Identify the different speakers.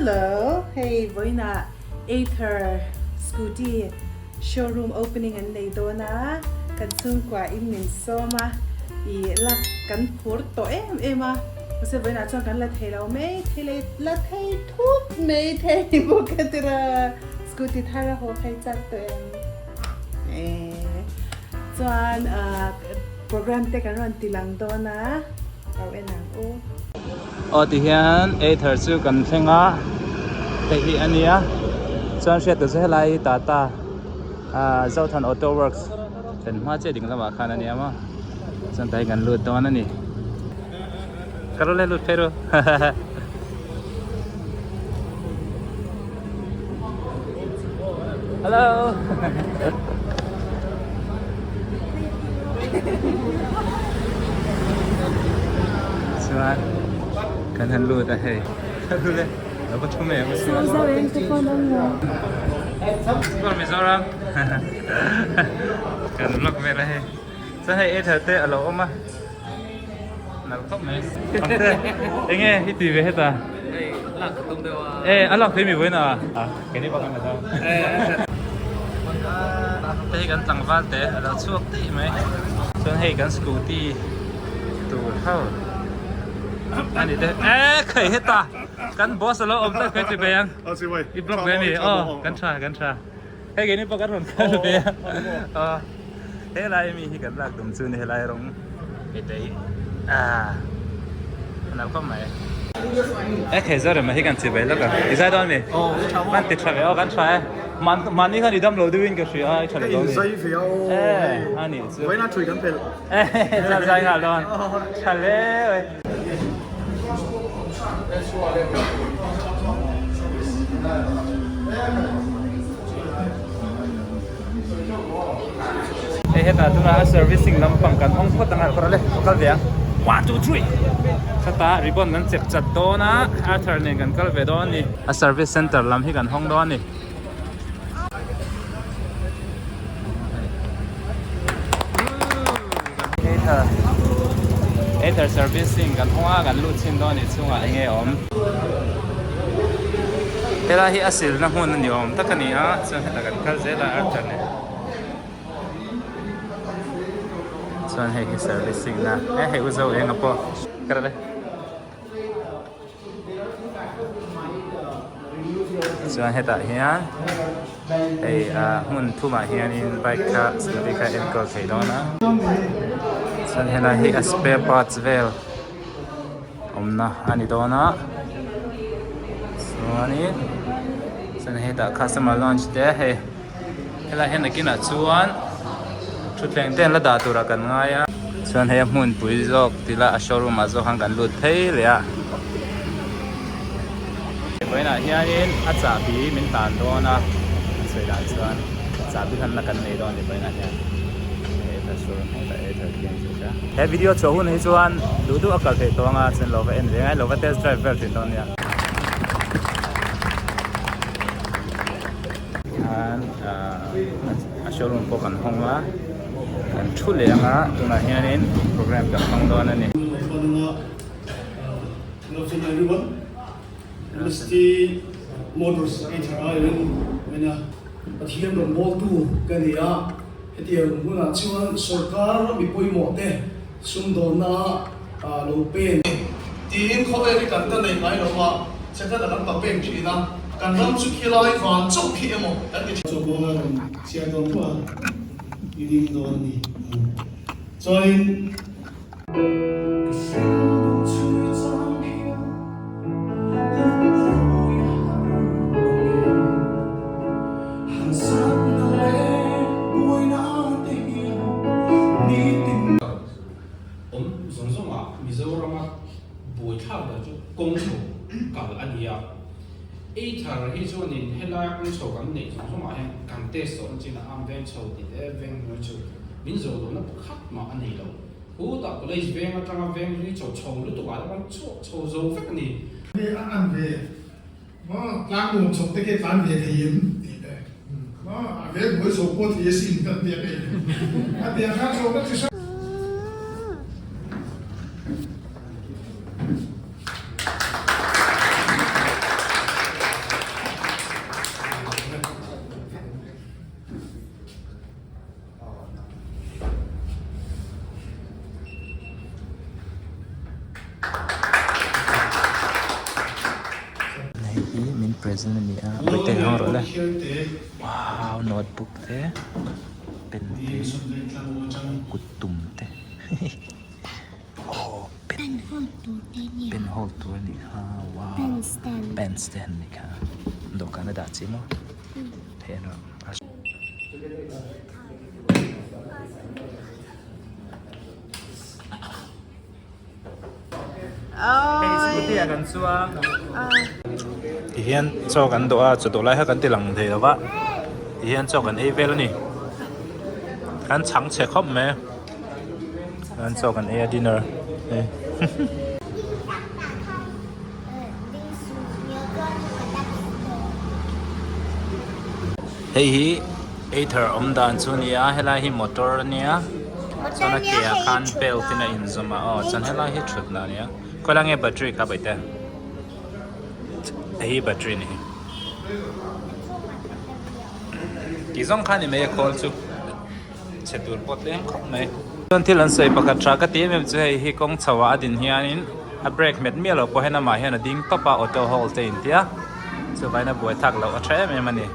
Speaker 1: Hello, hei vawiinah Ather Scooty showroom opening an nei dawn a, kan chhungkua in min sawm a, ih lak kan phur tawh em em a, mahse vawiinah chuan kan la thei lo mai thei leh la thei thut mai thei bawk a tira Scooty thar a haw phei chak tawh em? Eh chuan program te kan rawn ti lang dawn a, lo en ang u.
Speaker 2: Aw ti hian Ather chu kan thleng a, hei hi a nia chuan hriat tur chu helai hi Tata ah Zothan Auto Works thlen hma chiah ding lamah khan a nia maw chuan tah hi kan lut dawn a ni. Ka rawlh e lut phei ru Hello Chuan kan han lut a hei Ka lut e lo va thu mai ang School Mizoram Kan vlog vel a hei Chuan hei ei thar te a lo awm a Nalh khawp mai. Angte enge i ti ve heta?
Speaker 3: Hei lak ka tum deuh a.
Speaker 2: E a lak thei mi vawiin a. Keini bak an la dam. Hei hi kan tlangval te a lo chhuak daih mai. Chuan hei kan scooty tur ho a ni te. E khei heta kan boss a lo awm tak khei chi ve ang. I block ve a mi? Aw kan tha kan tha. Hei keini pawh kan rawn kal ve a. Helai mi hi kan lak tum chu ni helai rawng hei hi ah a nalh khawp mai. E khei zawr em hi kan chi ve lawk a i zai dawn mi kan ti tha ve aw kan tha e mahni khan i dam lo deuhin ka hria a i tha lo dawn mi
Speaker 4: zai ve a aw
Speaker 2: e a nih chu
Speaker 4: vawiin a thui kan pelh
Speaker 2: e chuan zai nghal dawn tha hle mai. Hei hetah tunah a servicing lampang kan hawng phawt ang a kawr le ka kal ve ang one two three chutah ribbon kan chep chat dawn a Arthur nen kan kal ve dawn a ni a service center lam hi kan hawng dawn a ni. Ather Ather servicing kan hawng a kan lut chhin dawn a ni chhungah enge awm helai hi a silna hmun a ni awm tak a ni a chuan hetah kan kal zel a Arthur nen chuan hei hi servicing na e hei u zo eng a pawh ka rawh le. Chuan hetah hian hei ah hmun thumah hianin bike kha scooty kha enkawl thei dawn a chuan helai hi a spare parts vel awmna a ni dawn a chuanin chuan hetah customer lounge te hei helai hian nakinah chuan thutthleng te an la dah turah kan ngai a. Chuan hei a hmunpui zawk ti la a showroom ah zawk khan kan lut phei leh a. Vawiinah hianin a chahbi min tan dawn a, an sawi dan chuan chahbi hlanna kan nei dawn a ni vawiinah hian. Hei a showroom hetah Airtel khi an ziak a. He video chhuah hun hi chuan duh duh a kal theih tawh ang a, chuan lo va en ve ngai lo va test drive vel thin dawn nia. Tikhan a showroom pawh kan hawng a kan thu leh ang a tunah hianin program kan hmang dawn a ni.
Speaker 4: Good afternoon everyone. MST Motors HRI in mena Pathian rawngbawltu ka ni a, hetiang hunah chuan sorkar mi pawimawh te sumdawnna lo pen tiin khawvel hi kan ta nei ngai lo a, chekhat a kan pa pek thin a, kan ram chu khilai van chauh khi emaw kan ti thin. Chawpawng a rawn chhiar dawn pawh a, i ding dawn a ni. Chuanin.
Speaker 5: Awm zawng zawngah Mizorama buaithlak ber chu kawng chho kal a ni a. Ei thar hi chuanin helaia kawng chho kan neih zawng zawngah hian kan test tawhna chin a am veng chho tih te veng hnuai chho min zawh lohna pakhat mah a nei lo. Khutah college veng atanga veng hlui chho chho lutuk ah te pawh chhuak chho zo vek a ni.
Speaker 6: Hei a an ve maw tlang nuam chho te khi tlan ve thei em tih te maw a veng hnuai chho pawh thei asin kan tia kei a tia khan zawhna chi hrang
Speaker 2: present a ni a bawihte hawng rawh le wow notebook te pen te kut tum te aw pen pen hold tur a nih kha wow pen stand a nih kha dawhkan a dah chi maw hei an rawn. Hei scooty ah kan chuang tihian chaw kan dawh a chaw dawh lai kha kan ti lang thei lo va tihian chaw kan ei vel a ni kan chhang chhe khawp mai a chuan chaw kan ei a dinner hei. Hei hi either awm dan chu a ni a helai hi motor a nia chuan a ke ah khan belt in a inzawm a aw chuan helai hi thutna a nia khawilai nge battery kha baite hei hi battery a ni hi tih zawng kha a ni mai a khawl chu chhe tur pawh tlem khawp mai. Chuan thil an sawi pakhat tha ka ti em em chu hei hi kawng chho ah a din hianin a brake hmet miah loh pawh hian amah hian a ding tawp a auto hold te intia chuvangin a buai thak loh a tha em em a ni.